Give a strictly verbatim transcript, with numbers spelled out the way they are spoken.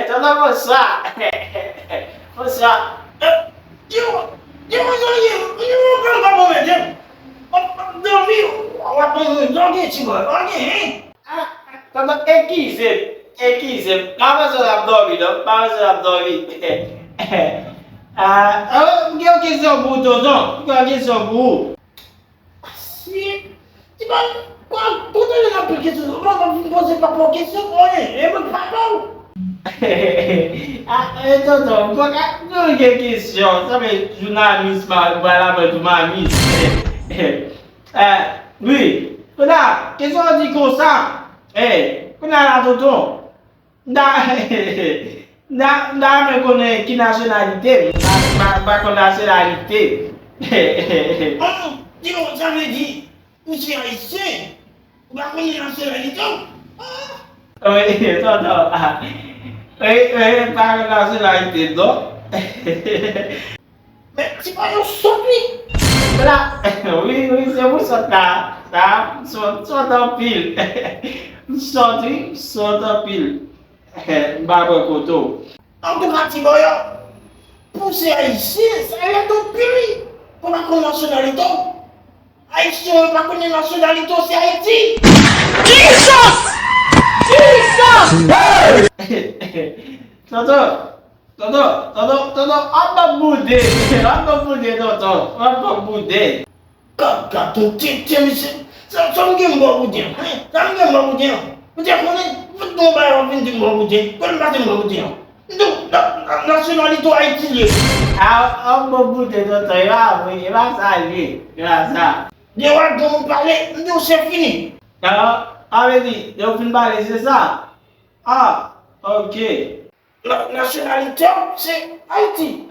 Tonton, bonswa. Bonswa. Yo, yo, yo, yo, yo, yo, pa bon, medam. W ap, w ap dòmi, w ap dòmi, dòmi, ti bòy, dòmi, hein? Ah, tonton, eskize m, eskize m. M pa panse w t ap dòmi, non. M pa panse w t ap dòmi. Ah, ah, m gen yon kesyon pou ou, tonton. M gen yon kesyon pou ou. Si, ti bòy, kwa, tonton, gen anpil kesyon. Mwen, mwen vin poze papa w kesyon, mwen, e mwen papa w. Ah, e, tonton, m pa ka, nou gen kesyon. Sa fè jounalis, ma, ba la mwen tou mamis. Eh, wi, kounye a, kesyon an di konsa. Eh, kounye a la, tonton. M ta, m ta, m ta renmen konnen ki nasyonalite m. M pa, m pa, m pa konn nasyonalite. Oh, di nou, sa vle di, ou se ayisyen? Ou pa konnen nasyonalite w? Ah! Wi, tonton. Ah. Wi, wi, m pa konn nasyonalite m, non. Men, ti bòy, ou sòt, wi. La, wi, wi, se pou sòt la. Sa, sòt, sòt anpil. M sòt, wi, m sòt anpil. M pa pran kote w. Antouka, ti bòy, pou se ayisyen, sa rèd anpil, wi. Pou pa konn nasyonalite w. Ayisyen yo pa konnen nasyonalite w, se Ayiti. Jesus! Jesus! Tonton, Tonton, tonton, tonton, w ap ban m boude. W ap ban m boude, tonton. W ap ban m boude. Gad, gad, yon tenten, mesye. Sa, sa m gen m ba w boude an? Hein? Sa m gen m ba w boude an? Ou te konnen? Ou te gon bagay w ap vin di m ba w boude? Konnen m pa di m ba w boude an? M di w, na, na, nasyonalite w Ayiti l ye. A, w ap ban m boude, tonton. E pa vre, e pa sa l ye. E pa sa. Dewa gen moun pale, m di w se fini. A, a vle di, lè w fin pale, se sa? Ah, ok. Na, nasyonalite w se Ayiti.